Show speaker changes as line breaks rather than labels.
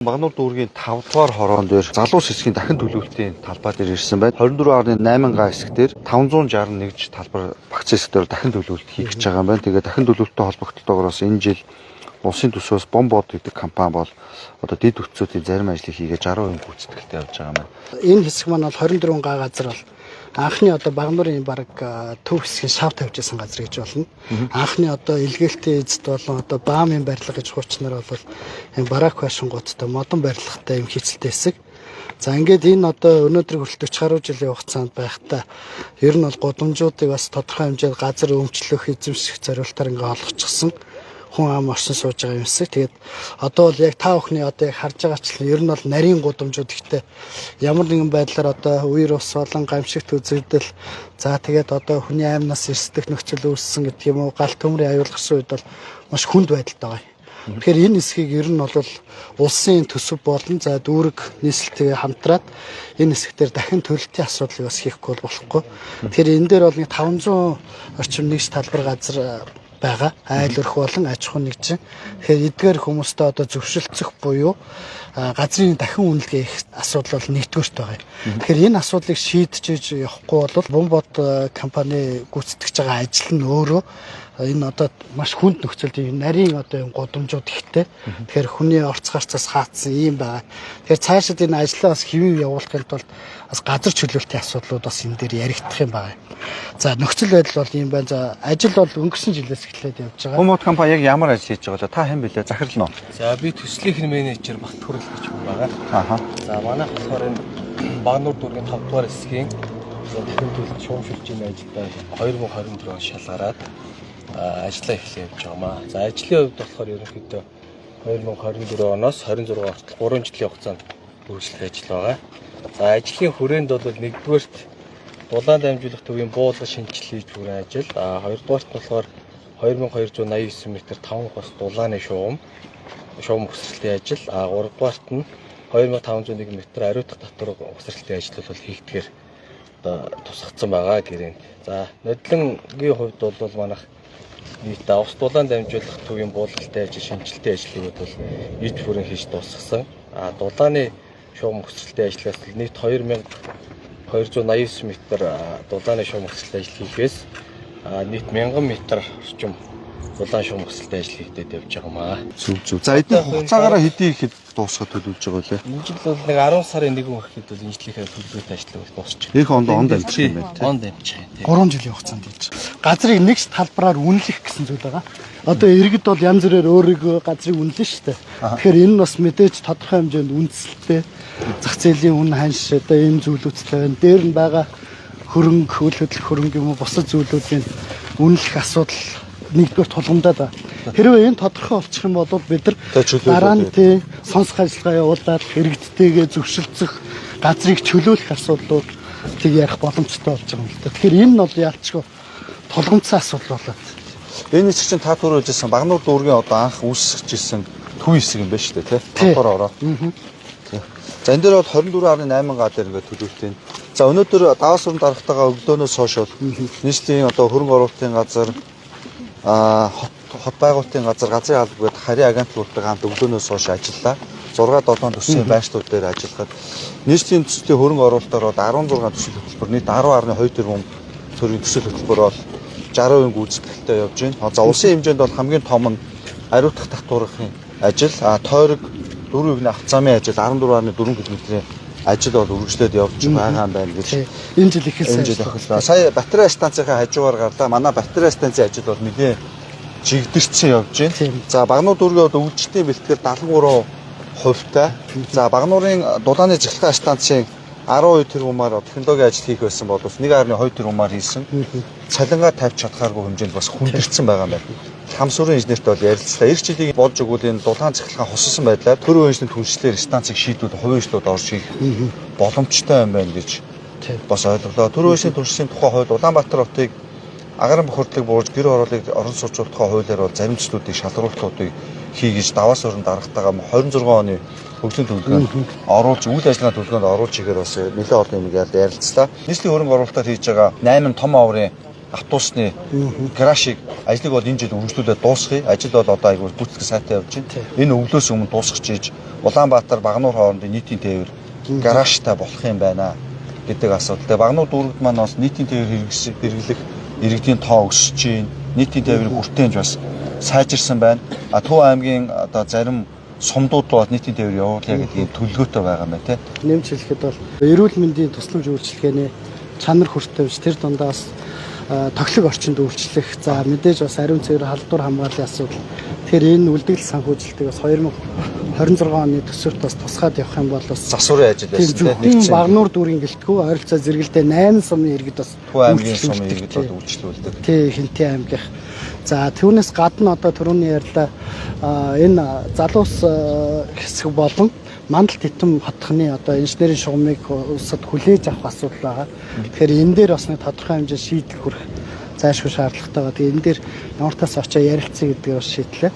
Багануур дүүргийн 5 дугаар хороон дээр залуус хэсгийн дахин төлөвлөлтийн талбай дээр ирсэн байна. 24.8 га хэсэг дээр 561 талбар багц хэсэг дээр дахин төлөвлөлт хийх гэж байгаа юм байна. Тэгээд дахин төлөвлөлттэй холбогдолтойгоор бас энэ жил улсын төсвөөс Бомбод гэдэг компани бол одоо дэд бүтцүүдийн зарим ажлыг хийгээ 60% гүйцэтгэлтэй явж байгаа юм байна.
Энэ хэсэг маань бол 24 га газар бол анхны одоо Багануурын бараг төв хэсгийн шав тавьж исэн газар гэж болно. Анхны одоо илгээлтийн эзэд болон одоо баамын барилга гэж хуучнаар бол энэ барак байшингуудтай модон барилгатай юм хийцэлтэй хэсэг. За ингээд энэ одоо өнөөдөр хүртэл 40 гаруй жилийн хугацаанд байхдаа ер нь бол гудамжуудыг бас тодорхой хэмжээнд газар өмчлөх, эзэмших зорилтоор ингээд олгочихсон хүн ам орсон сууж байгаа юм шиг. Тэгээд одоо бол яг та бүхний одоо яг харж байгаачлан ер нь бол нарийн гудамжууд ихтэй ямар нэгэн байдлаар одоо үер ус болон гамшигт үзэгдэл, за тэгээд одоо хүний аймнаас эрсдэх нөхцөл үүссэн гэдэг юм уу, гал төмрийн аюул гарсан үед бол маш хүнд байдалтай байгаа юм. Тэгэхээр энэ хэсгийг ер нь бол улсын төсөв болон за дүүрэг нийслэлтэйгээ хамтраад энэ хэсэг дээр дахин төлөлтийн асуудлыг бас хийхгүй бол болохгүй. Тэгэхээр энэ дээр бол нэг 500 орчим нэгж талбар газар байгаа. Айл өрх болон аж ахуй нэгжин. Тэгэхээр эдгээр хүмүүстэй одоо зөвшөлдсөх буюу газрын дахин үнэлгээ их асуудал бол нэгдүгээрт байгаа юм. Тэгэхээр энэ асуудлыг шийдэж явахгүй бол Бомбод компани гүйцэтгэж байгаа ажил нь өөрөө энэ одоо маш хүнд нөхцөлд ийм нарийн одоо юм гудамжууд ихтэй. Тэгэхээр хүний орц гарцаас хаацсан ийм байгаа. Тэгэхээр цаашид энэ ажлаа бас хэвийн явуулахын тулд бас газар чөлөөлтийн асуудлууд бас энэ дээр яригдах юм байна. За нөхцөл байдал бол ийм байна. За ажил бол өнгөрсөн жилээс эхлээд явж байгаа.
Бомбод компани яг ямар ажил хийж байгаа вэ? Та хэн бэлээ? Захирал нь уу?
За би төслийнх нь менежер Батхүрэл гэж хүн байгаа.
Ааха.
За манайх болохоор энэ Багануур дүүргийн 5 дугаар хэсгийн дахин төлөлт шуумшилжийн ажилдаа 2024 он шалгараад ажлаа эхлэе явж байгаа маа. За ажлын хувьд болохоор ерөнхийдөө 2024 оноос 26 хүртэл 3 жилийн хугацаанд үргэлжлэх ажил байгаа. За ажлын хүрээнд бол нэгдүгээрт дулаан дамжуулах төвийн буулга шинжилгээ хийж бүрэн ажил. А хоёрдугаарт нь болохоор 2289 м 5 хос дулааны шугам өсрэлтийн ажил. А гуравдугаарт нь 2501 м ариутгах татвар өсрэлтийн ажил бол хийгдэхээр одоо тусгацсан байгаа гэрээнд. За нодлонгийн хувьд бол манайх нийт ус дулаан дамжуулах төвийн буулгалтын ажил, шинжилтийн ажлыг бол иж бүрэн хийж дуусгасан. А дулааны шугам өсрэлтийн ажлаас нийт 2289 м дулааны шугам өсрэлтийн ажил хийхээс нийт 1000 м орчим дулаан шугам өсрэлтийн ажил хийгдээд явж байгаа маа.
Зүг зүг. За эдний хугацаагаараа хэдий ихэд дуусгах төлөвлөж байгаа вэ?
Энэ жил бол нэг 10 сарын 1 гэхэд бол энэ жилийнхээ төлөвлөлт ажлыг бол дуусчих.
Их онд онд амжих юм байна тий.
Онд амжих юм тий.
3 жилийн хугацаанд хийж байгаа. Газрыг нэгж талбараар үнэлэх гэсэн зүйл байгаа. Одоо иргэд бол янз бүрээр өөрийгөө газрыг үнэлнэ шүү дээ. Тэгэхээр энэ нь бас мэдээж тодорхой хэмжээнд үндэслэлтэй зах зээлийн үн ханш одоо ийм зүйлүүдтэй байна. Дээр нь байгаа хөрөнгө, үйл хөдлөх хөрөнгө юм уу бусад зүйлүүдийн үнэлэх асуудал нэгдүгээр тулгамдаад байна. Хэрвээ энэ тодорхой болчих юм бол бид нар
Тэгээ чөлөөлөд
дараа нь тий сонсох ажиллагаа явуулаад иргэдтэйгээ зөвшөлдсөх газрыг чөлөөлөх асуудлууд тийг ярих боломжтой болж байгаа юм л да. Тэгэхээр энэ нь бол яалчгүй тулгамдсан асуудал болоод.
Энэ хэсэг чинь та түрүү хэлжсэн Багануур дүүргийн одоо анх үүсгэж ирсэн төв хэсэг юм байна шүү дээ тий.
Тий.
Тавдугаар ороо. Тий. За энэ дээр бол 24.8 га дээр ингээд төлөвлөлт юм. За өнөөдөр даваас өрн дарагтайгаа өглөөнөөс хойш бол нийслэлийн одоо хөрөнгө оруулалтын газар хот хот байгуулалтын газар газрын алба гээд харийн агентлуудтай хамт өглөөнөөс хойш ажиллалаа. 6 7 төслийн байршлууд дээр ажиллахад нийслэлийн төслийн хөрөнгө оруулалтаар бол 16 төсөл хөтөлбөр нийт 10.2 тэрбум төгрөгийн төсөл хөтөлбөр бол 60% гүйцэтгэлтэй явж байна. За улсын хэмжээнд бол хамгийн том нь ариутгах татварын ажил, тойрог 4% авцаамын ажил 14.4 км-ийн ажил бол үргэлжлээд явж байгаа юм байна гэж
Тий. Энэ жил эхэлсэн.
энэ жил эхэлсэн. Сая батарей станцынхаа хажуугаар гарлаа. Манай батарей станцын ажил бол нэлээд жигдэрсэн явж байна.
Тийм.
За Багануур дүүргийн бол өвлжтийн бэлтгэл 73 хувьтай. За Багануурын дулааны цахилгаан станцын 12 тэрбумаар технологийн ажил хийх байсан бол 1.2 тэрбумаар хийсэн. Цалингаа тавьж чадхааргүй хэмжээнд бас хүндэрсэн байгаа юм байна. Хамсуурын инженертэй бол ярилцлаа. Эх жилийн болж өгвөл энэ дулаан цахилгаан хуссан байдлаар төрийн инженерийн түншлэлээр станцыг шийдвэл хувийн инженерүүд орж хийх боломжтой юм байна гэж
Тийм.
бас ойлголоо. Төрийн инженерийн түншлэлийн тухай хууль Улаанбаатар хотыг агарын бохирдлыг бууж гэр хорооллыг орон сууцлах тухай хуулиар бол зарим төслүүдийг шалгаруултуудыг хийгэж даваас өрн дарагтайгаа 26 оны хөгжлийн төлөвлөгөөнд оруулж үйл ажиллагааны төлөвлөгөөнд оруулж ихээр бас нэлээд олон юм ярилцлаа. Нийслэлийн хөрөнгө оруулалтаар хийж байгаа 8 том оврын Автобусны гаражийг ажлыг бол энэ жил үргэлжлүүлээд дуусгая. Ажил бол одоо айгүй гүйцэтгэх сайтай явж байна. Энэ өглөөс өмнө дуусгах чиж Улаанбаатар Багануур хоорондын нийтийн тээвэр гаражтай болох юм байна гэдэг асуудал. Тэгээ Багануур дүүрэгт маань бас нийтийн тээвэр хэрэглэх иргэдийн тоо өсөж байна. Нийтийн тээврийн хүртээмж бас сайжирсан байна. А Төв аймгийн одоо зарим сумдууд руу нийтийн тээвэр явуулъя гэдгийн төлөвлөгөөтэй байгаа юм байна те.
Нэмж хэлэхэд бол эрүүл мэндийн тусламж үйлчилгээний чанар хүртээмж тэр дундаас тохилог орчинд үйлчлэх. За мэдээж бас ариун цэвэр халдвар хамгааллын асуудал. Тэгэхээр энэ үлдэгдэл санхүүжилтийг бас 2026 оны төсөвт бас тусгаад явах юм бол бас
засварын ажил
тийм
байсан те.
зөвхөн Багануур дүүргийн гэлтгүү ойролцоо зэрэгэлдээ 8 сумын иргэд бас
Төв аймгийн сумын
үйлчлүүлдэг,
иргэд
тий.
бол үйлчлүүлдэг.
Тий, Хэнтийн аймгийнх. За түүнээс гадна одоо түрүүний ярьлаа энэ залуус хэсэг болон Мандал Титэм хотхны одоо инженерийн шугамыг улсад хүлээж авах асуудал байгаа. Тэгэхээр энэ дээр бас нэг тодорхой хэмжээ шийдэл хүрэх зайлшгүй шаардлагатай байгаа. Тэгээ энэ дээр ямар тас очоо ярилцъя гэдгээр бас шийдлээ.